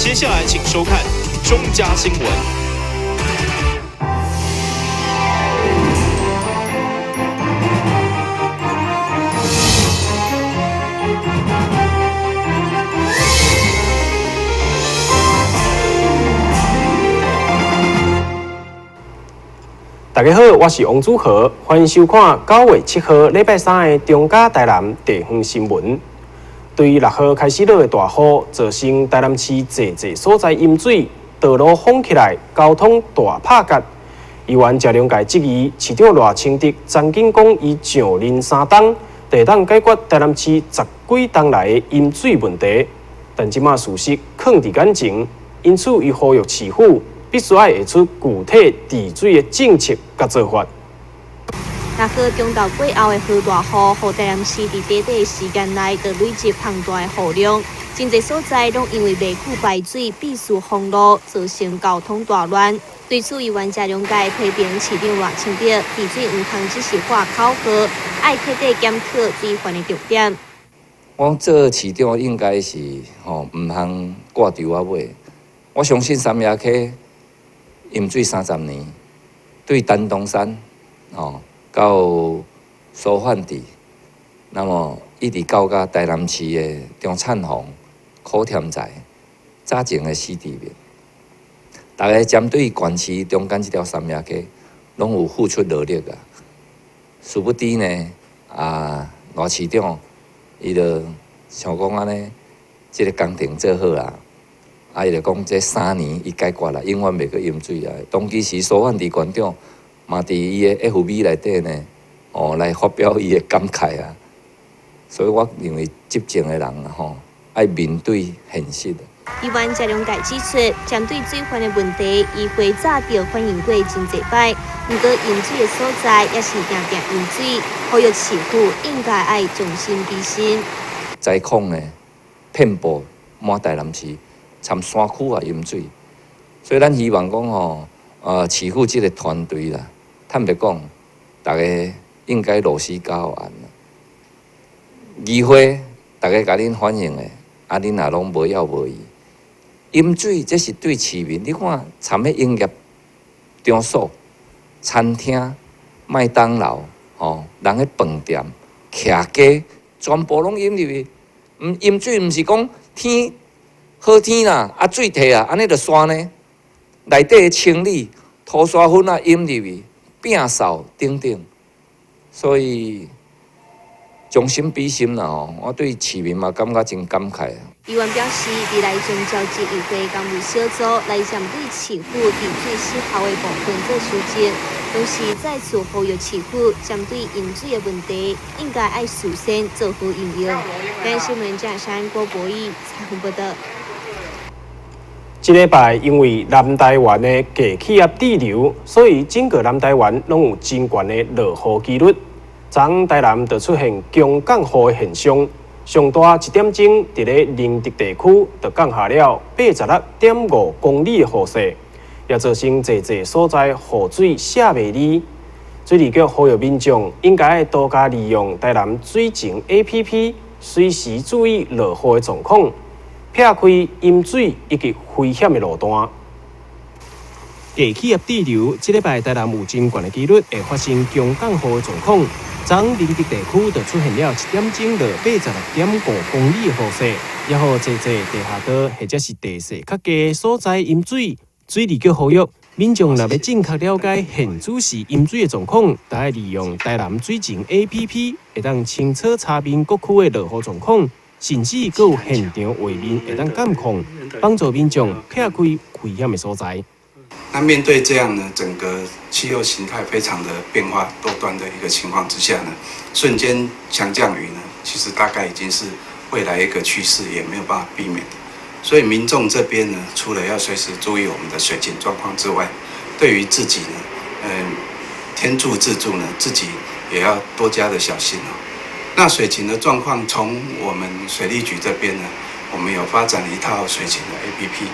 接下來請收看中嘉新聞。大家好，我是王祖豪，歡迎收看9月7號禮拜三的中嘉台南地方新聞。對6號開始落的大雨，造成台南市濟濟所在淹水，道路封起來，交通大拍結。議員謝龍介質疑市長賴清德曾經講伊上任3冬，就會當解決台南市十幾冬來的淹水問題，但這馬事實囥佇眼前，因此伊呼籲市府必須愛下出具體治水的政策佮做法。6號中晝過後的豪大雨，予台南市佇短短的時間內就累積龐大的雨量，真濟所在攏因為袂赴排水，必須封路，造成交通大亂。對此，議員謝龍介批評市長賴清德治水毋通只是喊口號，愛徹底檢討水患的重點。我做市長應該是吼，毋通掛佇我尾。我相信三峽溪淹水30年，對丹東山吼到蘇煥智，那麼一直到甲台南市的中燦煌、苦添在早前的死地面，逐家針對縣市中間這條三峽溪，攏有付出努力啊。殊不知呢，啊賴市長伊就想講按呢，這个工程做好啦。啊！伊就講這3年伊解決啦，永遠袂閣淹水啊。當其時蘇煥智縣長嘛佇伊的 FB 內底呢，哦來發表伊的感慨啊。所以我認為執政的人吼，愛面對現實。議員謝龍介指出，針對水患的問題，伊會早就反映過真濟擺。毋過淹水的所在也是定定淹水，呼籲市府應該愛將心比心。災況呢，遍佈滿台南市。參山區也淹水，所以咱希望講吼，市府這个團隊啦，坦白講，逐家應該落實交案啦。議會逐家共恁反映的，啊，恁也攏無要無依。淹水這是對市民，你看，參彼營業場所、餐廳、麥當勞，吼，人彼飯店、徛街，全部攏淹入去。毋淹水毋是講天好天啦，啊水退啊，按呢就煞呢。內底的清理、塗沙粉啊，淹入去，摒掃等等，所以將心比心啦吼，我對市民嘛感覺真感慨啊。議員表示，未來將召集議會工務小組來針對市府治水失效的部分做修正，同時再次呼籲市府針對淹水的問題，應該愛事先做好應用。電視新聞鄭山郭博義採訪報導。這禮拜因為南台灣的低氣壓滯留，所以整個南台灣攏有真懸的落雨幾率。昨昏台南就出現強降雨的現象，上大一點鐘，佇咧寧德地區就降下了86.5公里的雨勢，也造成濟濟所在雨水卸袂離。水利局呼籲民眾應該多加利用台南水情 APP，隨時注意落雨的狀況，避開淹水以及危險的路段。低氣壓滯留，這禮拜台南有真懸的幾率會發生強降雨的狀況。昨昏寧德地區就出現了一點鐘落86.5公里的雨勢，也予濟濟地下道或者是地勢較低的所在淹水。水利局呼籲民眾若欲正確了解現此時淹水的狀況，就愛利用台南水情 APP，會當清楚查明各區的落雨狀況，甚至閣有現場畫面會當監控，幫助民眾避開危險的所在。那面對這樣呢，整個氣候形態非常的變化多端的一個情況之下呢，瞬間強降雨呢，其實大概已經是未來一個趨勢，也沒有辦法避免的。所以民眾這邊呢，除了要隨時注意我們的水情狀況之外，對於自己呢，天助自助呢，自己也要多加的小心哦。那水情的狀況，從我們水利局這邊呢，我們有發展一套水情的 APP。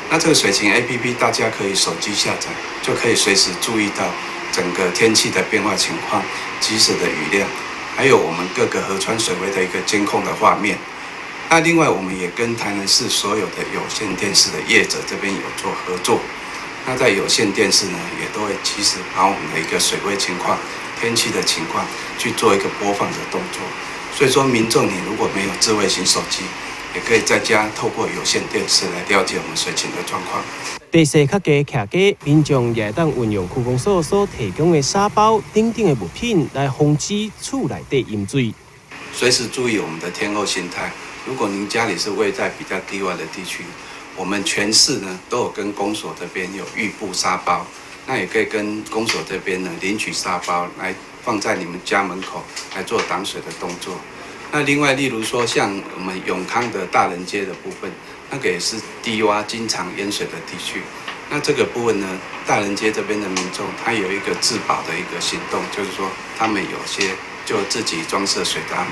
那這個水情 APP，大家可以手機下載，就可以隨時注意到整個天氣的變化情況、即時的雨量，還有我們各個河川水位的一個監控的畫面。那另外，我們也跟台南市所有的有線電視的業者這邊有做合作。那在有線電視呢，也都會及時把我們的一個水位情況、天氣的情況去做一個播放的動作。所以說，民眾你如果沒有智慧型手機，也可以在家透過有線電視來了解我們水情的狀況。地勢較低徛家，民眾也會當運用區公所所提供的沙包等等的物品來防止厝內底淹水。隨時注意我們的天候形態。如果您家裡是位在比較低窪的地區，我們全市呢都有跟公所這邊有預布沙包，那也可以跟公所這邊呢領取沙包來放在你們家門口來做擋水的動作。那另外，例如說像我們永康的大人街的部分，那個也是低窪經常淹水的地區。那這個部分呢，大人街這邊的民眾他有一個自保的一個行動，就是說他們有些就自己裝設水閘門，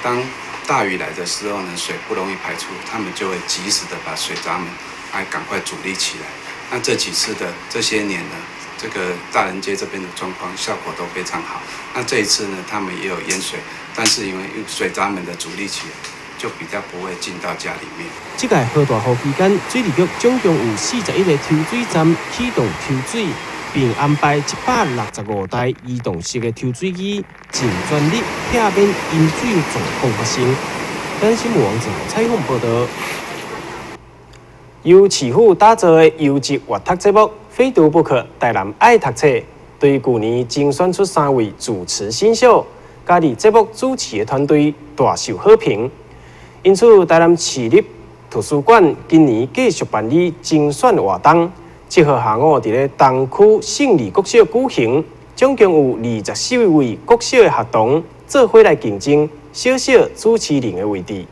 當大雨來的時候呢，水不容易排出，他們就會及時的把水閘門來趕快阻力起來。那這幾次的這些年呢，這個大人街這邊的狀況效果都非常好。那這一次呢，他們也有淹水，但是因為水閘門的阻力起來，就比較不會進到家裡面。這屆豪大雨期間，水利局總共有41個抽水站啟動抽水，並安排165台移動式的抽水機，盡全力避免淹水狀況發生。台新聞網採訪報導。由市府打造的優質閱讀節目《非讀不可》台南愛讀冊，對舊年精選出三位主持新秀，加入節目主持的團隊大受好評。因此，台南市立圖書館今年繼續辦理精選活動，7號下午佇咧東區勝利國小舉行，總共有24位國小的學童做伙來競爭小小主持人的位置。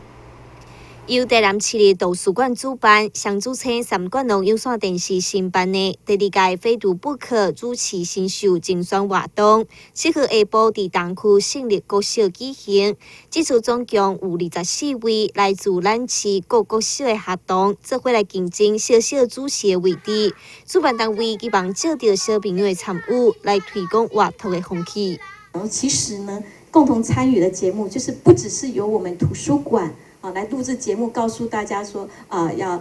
由台南市立圖書館主辦，雙主持三管龍有線電視承辦的第二屆非讀不可主持新秀精選活動，7號下晡佇東區勝利國小舉行。這次總共有24位來自咱市各國小的學童，做伙來競爭小小主持的位置。主辦單位希望借著小朋友的參與，來推廣閱讀的風氣。其實呢，共同參與的節目，就是不只是由我們圖書館啊，來錄製節目，告訴大家說啊，要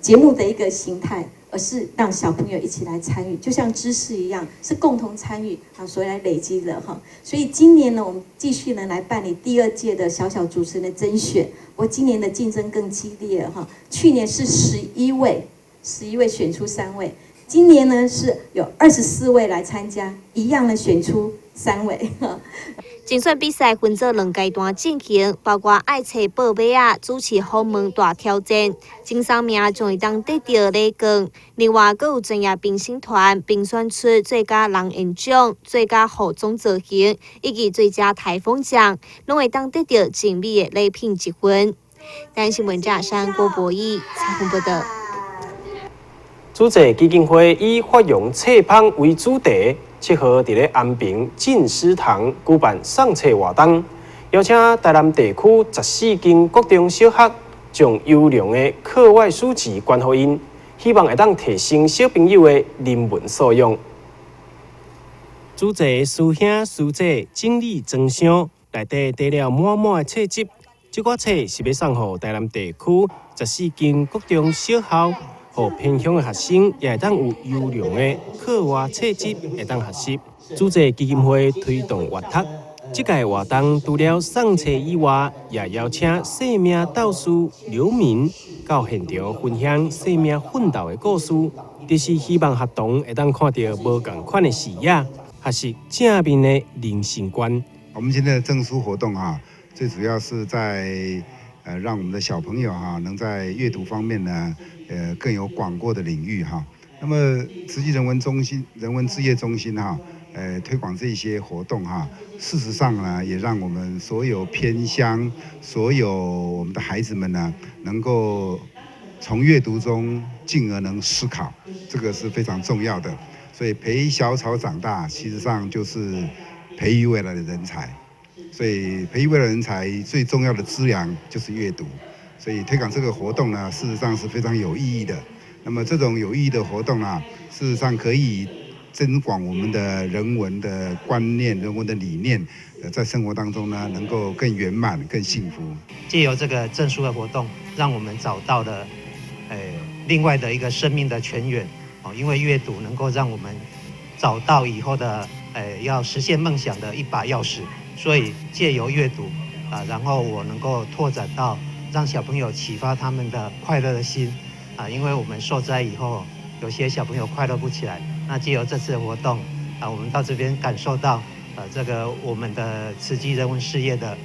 節目的一個形態，而是讓小朋友一起來參與，就像知識一樣，是共同參與啊，所以來累積的哈。所以今年呢，我們繼續呢來辦理第二屆的小小主持人的甄選，不過今年的競爭更激烈了哈。去年是十一位，十一位選出三位，今年呢是有24位來參加，一樣呢選出三位。甄選比賽分做兩階段進行，包括愛冊報碼仔、主持訪問大挑戰，前三名將會當得著禮券。另外，閣有專業評審團評選出最佳人緣獎、最佳服裝造型以及最佳台風獎，攏會當得著精美的禮品一份。台新聞記者郭博義採訪報導。主濟基金會以發揚冊芳為主題，7號佇咧安平進思堂舉辦送冊活動，邀請台南地區14間國中小學，將優良的課外書籍捐予𪜶，希望會當提升小朋友的人文素養。主濟師兄師姐整理裝箱，內底貯了滿滿的冊籍。這寡冊是欲送予台南地區14間國中小校，予偏鄉的學生也會當有優良的課外冊籍會當學習。主濟基金會推動閱讀，這屆活動除了送冊以外，也邀請生命鬥士劉明到現場分享生命奮鬥的故事，就是希望學童會當看著無仝款的視野，學習正面的人生觀。我們今天的贈書活動啊，最主要是在讓我們的小朋友哈，能在閱讀方面呢，更有廣闊的領域哈。那麼慈濟人文中心、人文志業中心哈，推廣這些活動哈，事實上呢，也讓我們所有偏鄉、所有我們的孩子們呢，能夠從閱讀中進而能思考，這個是非常重要的。所以陪小草長大，其實上就是培育未來的人才。所以培育未來人才最重要的資糧就是閱讀。所以推廣這個活動呢，事實上是非常有意義的。那麼這種有意義的活動啊，事實上可以增廣我們的人文的觀念、人文的理念，在生活當中呢，能夠更圓滿、更幸福。借由這個贈書的活動，讓我們找到了另外的一個生命的泉源。哦，因為閱讀能夠讓我們找到以後的要實現夢想的一把鑰匙，所以借由閱讀啊，然後我能夠拓展到讓小朋友啟發他們的快樂的心啊，因為我們受災以後，有些小朋友快樂不起來。那借由這次的活動啊，我們到這邊感受到，這個我們的慈濟人文事業的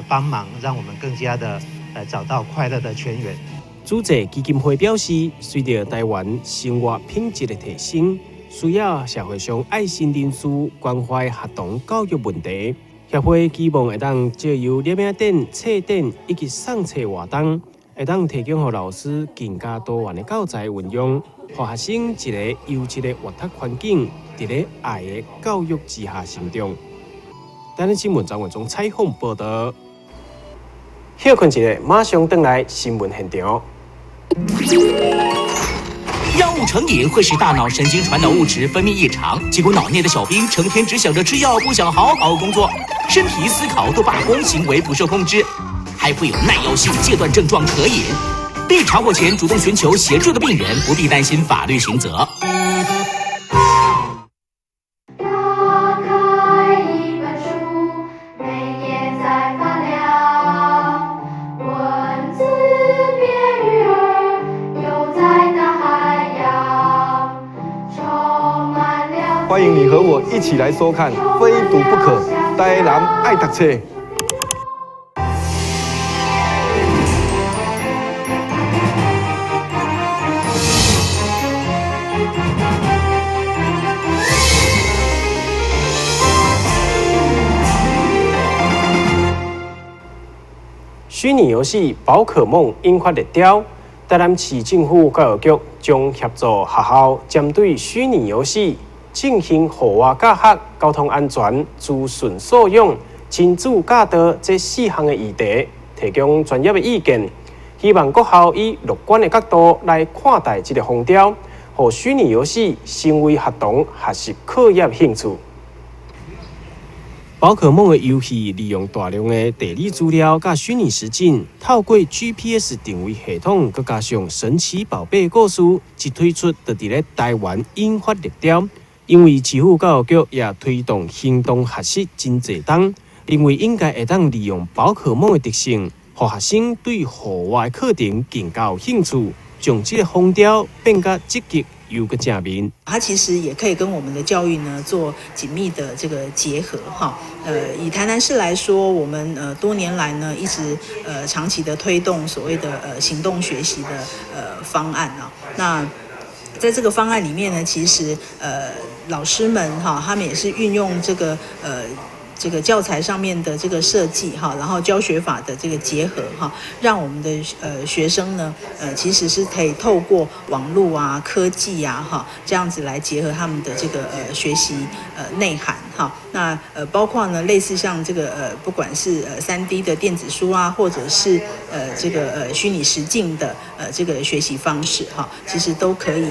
幫忙，讓我們更加的找到快樂的泉源。主濟基金會表示，隨著台灣生活品質的提升，需要社會上愛心人士關懷學童教育問題。協會期望會當藉由攝影展、冊展以及送冊活動，會當提供予老師更加多元的教材運用，予學生一个優質的閱讀環境，佇咧愛的教育之下成長。台南新聞張文忠採訪報導。歇睏一下，馬上轉來新聞現場。藥物成癮會使大腦神經傳導物質分泌異常，結果腦內的小兵成天只想着吃藥，不想好好工作，身體思考都罷工，行為不受控制，還會有耐藥性戒斷症狀可引。被查獲前主動尋求協助的病人不必擔心法律刑責。打開一本書，每頁在發亮，文字變魚兒，游在大海洋，充滿了。歡迎你和我一起來收看《非讀不可》，台南愛讀冊。虛擬遊戲寶可夢引發熱潮，台南市政府教育局將協助學校針對虛擬遊戲進行戶外教學、交通安全、資訊素養、親子教導這四項的議題，提供專業的意見。希望各校以樂觀的角度來看待這個風潮，予虛擬遊戲成為學童學習課業興趣。寶可夢的遊戲利用大量的地理資料佮虛擬實境，透過 GPS 定位系統，閣加上神奇寶貝故事，一推出就佇咧台灣引發熱潮。因為市府教育局也推動行動學習真濟冬，認為應該會當利用寶可夢的特性，予學生對戶外課程更加有興趣，將這個風潮變較積極又閣正面。它其實也可以跟我們的教育呢做緊密的這個結合哈。以台南市來說，我們多年來呢一直長期的推動所謂的行動學習的方案啊。那在這個方案裡面呢，其實老師們哈，他們也是運用這個教材上面的這個設計哈，然後教學法的這個結合哈，讓我們的學生呢，其實是可以透過網絡啊、科技啊哈，這樣子來結合他們的這個學習內涵哈。那包括呢類似像這個不管是3D 的電子書啊，或者是這個虛擬實境的這個學習方式哈，其實都可以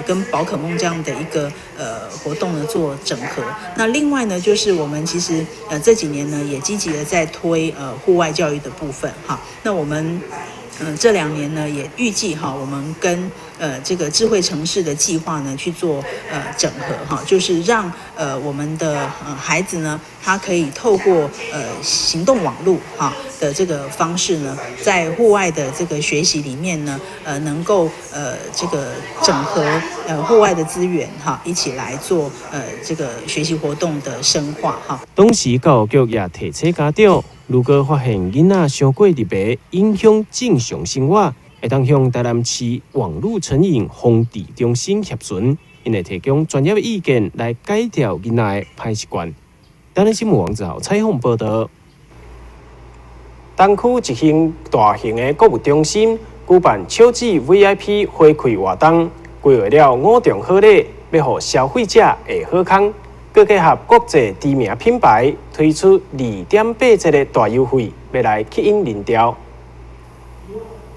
跟寶可夢這樣的一個活動呢做整合。那另外呢，就是我們其實這幾年呢，也積極的在推戶外教育的部分哈。那我們這兩年呢，也預計哈，我們跟這個智慧城市的計劃呢去做整合哈，就是讓我們的孩子呢，他可以透過行動網路哈的這個方式呢，在戶外的這個學習裡面呢，能夠這個整合戶外的資源哈，一起來做這個學習活動的深化哈。當時教育局也提醒家長，如果發現囡仔傷過入迷，影響正常生活，會當向台南市網路成癮防治中心協詢，𪜶會提供專業的意見來改掉囡仔的歹習慣。台南新聞王子豪採訪報導。東區一間大型的購物中心舉辦秋季 VIP 回饋活動，規劃了五重好禮，欲予消費者下好康。閣結合國際知名品牌，推出2.8折的大優惠，欲來吸引人潮。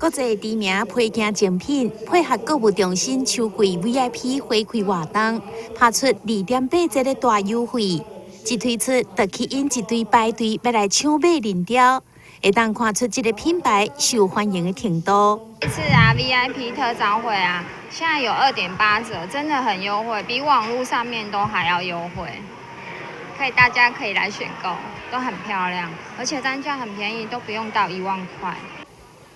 國際知名皮件精品配合購物中心秋季 VIP 回饋活動，拍出2.8折的大優惠。一推出，就吸引一堆排隊欲來搶買認雕，會當看出這个品牌受歡迎的程度。這次啊 VIP 特召會啊，現在有2.8折，真的很優惠，比網路上面都還要優惠。可以，大家可以來選購，都很漂亮，而且單價很便宜，都不用到1萬塊。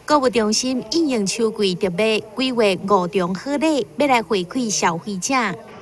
購物中心應應秋季特賣，規劃五重好禮，欲來回饋消費者。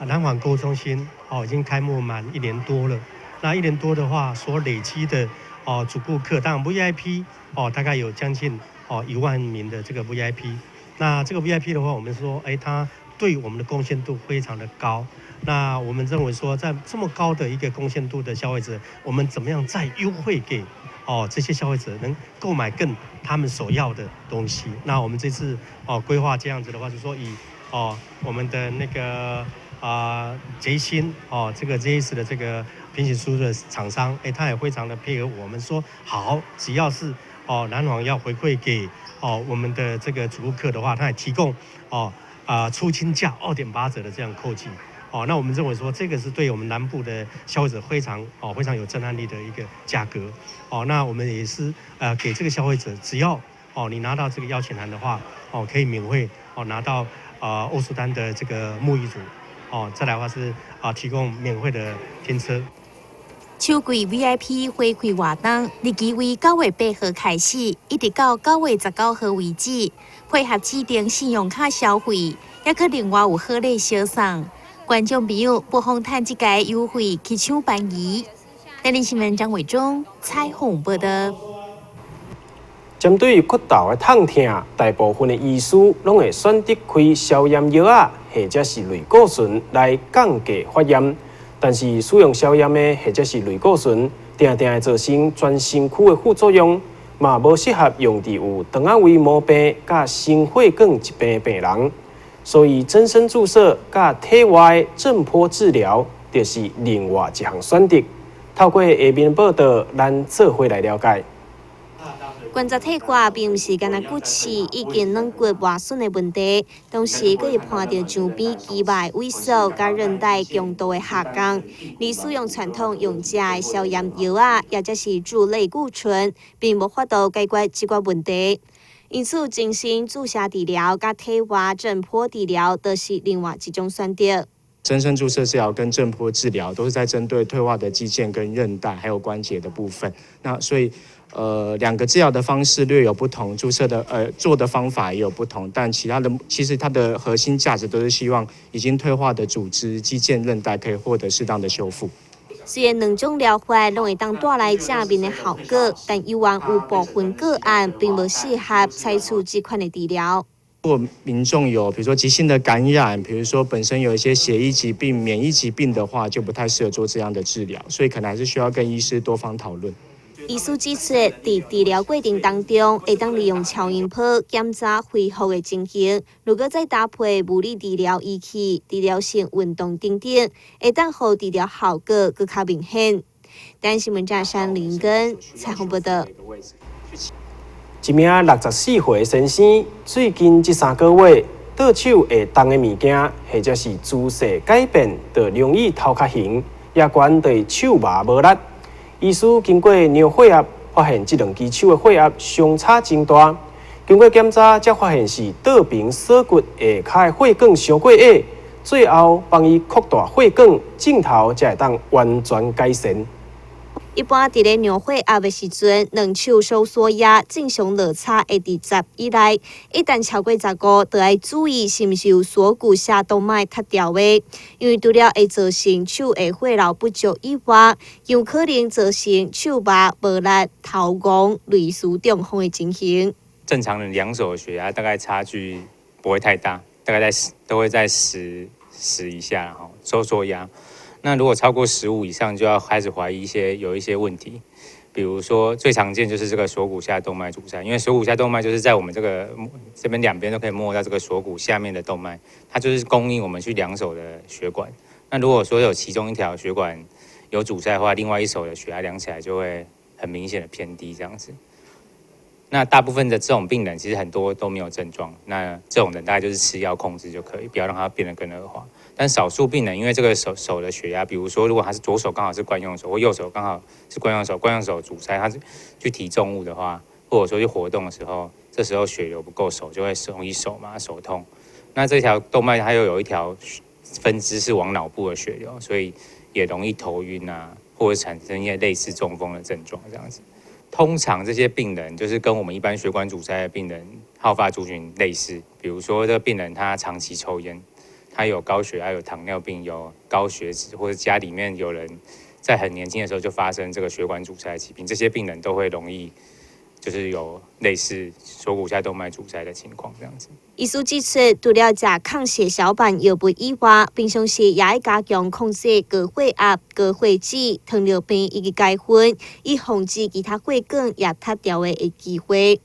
南環購物中心哦，已經開幕滿一年多了。那一年多的話，所累積的哦主顧客，當然 VIP 哦，大概有將近哦1萬名的這個 VIP。那這個 VIP 的話，我們說，哎，它對我們的貢獻度非常的高。那我們認為說，在這麼高的一個貢獻度的消費者，我們怎麼樣再優惠給哦這些消費者能購買更他們所要的東西？那我們這次哦規劃這樣子的話，就是說以哦我們的那個啊捷星哦這個 JS 的這個平行輸入的廠商，哎，他也非常的配合我們說，好，只要是哦南紡要回饋給哦我們的這個主顧客的話，他也提供哦啊出清價2.8折的這樣扣計。哦，那我們認為說這個是對我們南部的消費者非常哦非常有震撼力的一個價格。哦，那我們也是給這個消費者，只要哦你拿到這個邀請函的話，哦可以免費哦拿到啊歐舒丹的這個沐浴乳，哦再來的話是啊提供免費的停車。秋季 VIP 回饋活動，日期為9月8號開始，一直到9月19號為止，配合指定信用卡消費，抑閣另外有好禮相送。觀眾朋友不妨趁這个優惠去搶便宜。台視新聞張偉忠採訪報道。針對骨頭的痛疼，大部分的醫師攏會選擇開消炎藥仔，或者是類固醇來降低發炎。但是使用消炎的或者是類固醇，定定會造成全身軀的副作用，嘛無適合用佇有腸仔胃毛病佮心血管疾病的病人。所以，增生注射佮體外震波治療，就是另外一項選擇。透過下面報道，咱做伙來了解。關節退化並毋是干焦骨刺以及軟骨磨損的問題，同時閣會伴著上邊肌肉萎縮佮韌帶強度的下降。而使用傳統用食的消炎藥仔，抑者是注類固醇，並無法度解決這個問題。因此，增生注射治療佮體外震波治療，都是另外一種選擇。增生注射治療跟震波治療都是在針對退化的肌腱跟韌帶還有關節的部分。那所以，兩個治療的方式略有不同，注射的做的方法也有不同，但其他的其實它的核心價值都是希望已經退化的組織、肌腱、韌帶可以獲得適當的修復。雖然兩種療法攏會當帶來正面的效果，但猶原有部分個案並無適合採取這款的治療。如果民眾有，比如說急性的感染，比如說本身有一些血液疾病、免疫疾病的話，就不太適合做這樣的治療，所以可能還是需要跟醫師多方討論。醫師指出，佇治療過程當中，會當利用超音波檢查恢復的情形，如果再搭配物理治療儀器、治療性運動等等，會當予治療效果閣較明顯。台視新聞張山林根採訪報道。一名64歲的先生，最近這3個月，倒手會動的物件，或者是姿勢改變，就容易頭殼眩，也懸對手麻無力。醫師經過量血壓，發現這兩支手的血壓相差真大。經過檢查，才發現是倒爿鎖骨下跤的血管傷過狹，最後幫伊擴大血管，症頭才會當完全改善。一般佇咧量血壓的時陣，兩手收縮壓正常落差會佇十以內，一旦超過15，就愛注意是毋是有鎖骨下動脈脫掉的，因為除了會造成手下血流不足以外，有可能造成手麻、無力、頭暈、類似中風的情形。正常人兩手血壓大概差距不會太大，大概在十都會在十以下吼，收縮壓。那如果超過15以上，就要開始懷疑一些有一些問題，比如說最常見就是這個鎖骨下動脈阻塞，因為鎖骨下動脈就是在我們這個這邊兩邊都可以摸到這個鎖骨下面的動脈，它就是供應我們去兩手的血管。那如果說有其中一條血管有阻塞的話，另外一手的血壓量起來就會很明顯的偏低，這樣子。那大部分的这种病人其实很多都没有症状，那这种人大概就是吃药控制就可以，不要让它变得更恶化。但少数病人因为这个手的血压，比如说如果他是左手刚好是惯用手，或右手刚好是惯用手，惯用手阻塞，他去提重物的话，或者说去活动的时候，这时候血流不够，手就会容易手麻、手痛。那这条动脉它又有一条分支是往脑部的血流，所以也容易头晕啊，或者产生一些类似中风的症状这样子。通常这些病人就是跟我们一般血管阻塞的病人好发族群类似，比如说这个病人他长期抽烟，他有高血压、有糖尿病、有高血脂，或者家里面有人在很年轻的时候就发生这个血管阻塞的疾病，这些病人都会容易就是有类似锁骨下动脉阻塞的情况这样子。医师指出，除了食抗血小板药物以外，平常时也爱加强控制高血压、高血脂、糖尿病以及高血以防止其他血管也塌掉的机会。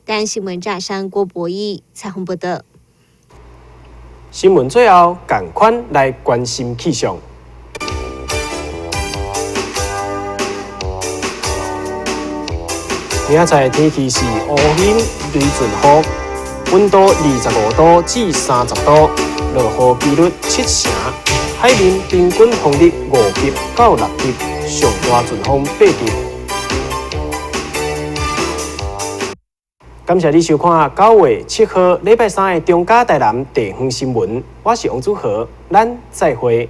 台新闻早上郭博义采访报道。新闻最后，仝款来关心气象。明仔载天气是乌云雷阵雨，温度25度至30度，落雨几率7成。海面平均风力5级到6级，上大阵风8级。感谢你收看9月7号礼拜三的中嘉台南地方新闻，我是王祖豪，咱再会。